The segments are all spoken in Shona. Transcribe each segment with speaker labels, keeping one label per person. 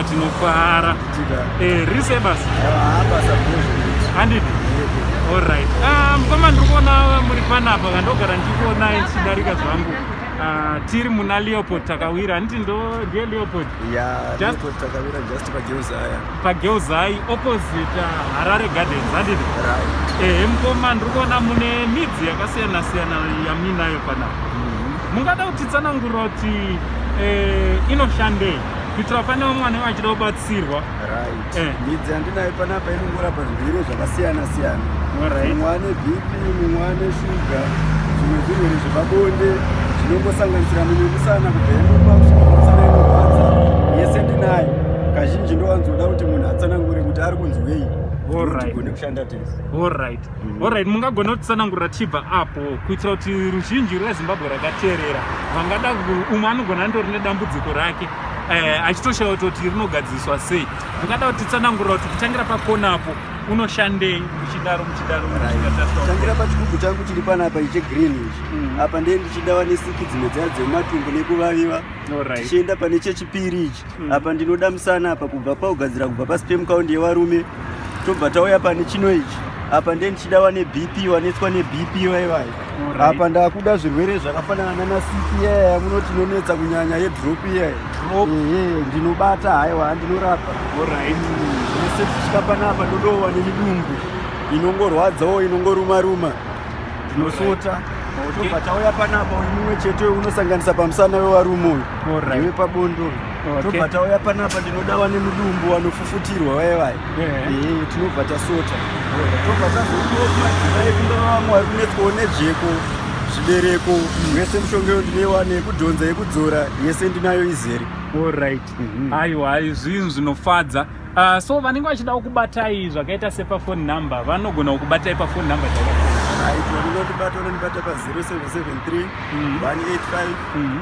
Speaker 1: Tinofara. Riri sei basa? Handidi. Alright. Ah, mukoma, ndiri kuona muri panapa, kandogara ndichikuonai ndichidarika zvangu. Ah, tiri muna Leopold Takawira, handiti? Ndo ndiye Leopold?
Speaker 2: Ya. Leopold Takawira, just paGeuzaya.
Speaker 1: PaGeuzai, opposite Harare Gardens, handiti?
Speaker 2: Right.
Speaker 1: Ehe, mukoma, ndiri kuona mune midzi yakasiyana siyana yamuinayo panapa. Mungada kutitsanangurira kuti inoshandei, kuitira pane vamwe vanenge vachida kubatsirwa?
Speaker 2: Right. Midzi yandinayo panapa inongorapa zvirwere zvakasiyana siyana. Mumwe ane BP, mumwe ane shuga, zvimwe zvirwere zvepabonde zvinongosanganisira mimwe musana, kubva imumba kusvika musana inorwadza, yese ndinayo. Kazhinji ndowanzoda kuti munhu atsanangure kuti ari kunzwei, tigone kushanda tese.
Speaker 1: Alright, mungagona kutitsanangurira tichibva apo, kuitira kuti ruzhinji rweZimbabwe rakateerera vangada umwe anogona andori nedambudziko rake achitoshaya kutoti rinogadziswa sei. Mungada kutitsanangurira kuti kutangira pakona apo unoshandei, muchidaro muchidaro muchisvika tasvika?
Speaker 2: Tangira pachigubhu changu chiri panapa ichi, green ichi. Apa ndee ndichidawa nesiki dzimwe dziya dzematumbu nekuvaviva. Tichienda pane chechipiri ichi. Apa ndinoda musana apa, kubva paugadzira kubva pasi pemukaundi yevarume. Tobva tauya pane chino ichi. Apa ndee ndichidawa neBP, wanetswa neBP vaivai. Apa ndakuda zvirwere zvakafanana nanasiki iyaya yamunoti inonetsa kunyanya, yedrop iyaya.
Speaker 1: Drop.
Speaker 2: Ehe, ndinobata, haiwa, ndinorapa. Zvese tichisvika panapa, ndodowa nemidumbu inongorwadzawo, inongoruma ruma, ndinosota. Tobva tauya panapa, uyu mumwe chete uyu unosanganisa pamusana wevarume uyu. Iwe pabondo. Tobva tauya panapa, ndinodawa nemudumbu wanofufutirwa vaivai. Ee, tinobva tasota. Tobva tazotiwo kumadzimai, kungava vamwe vari kunetswawo nejeko, zvibereko yese, mushonga iyo ndinoiwana, yekudhonza, yekudzora, yese ndinayo izere.
Speaker 1: Alright. Aiwa, zvinhu zvinofadza. So vanenge vachida kukubatai zvakaita sepafone number, vanogona kukubatai pafone number dzakati?
Speaker 2: Right, vanongondibata, unondibata pa0773 185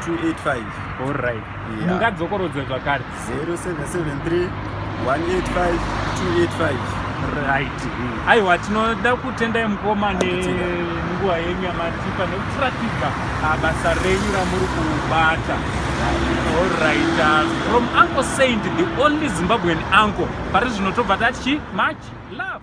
Speaker 2: 285.
Speaker 1: Alright.
Speaker 2: Yeah.
Speaker 1: Mungadzokorodze zvakare?
Speaker 2: 0773 185 285.
Speaker 1: Right, aiwa, tinoda kutendai mukoma nenguva yenyu yamatipa nekutiratidza basa renyu ramuri kubata. Alright, from Uncle Saint, the only Zimbabwean uncle, pari zvino tobva tati much love.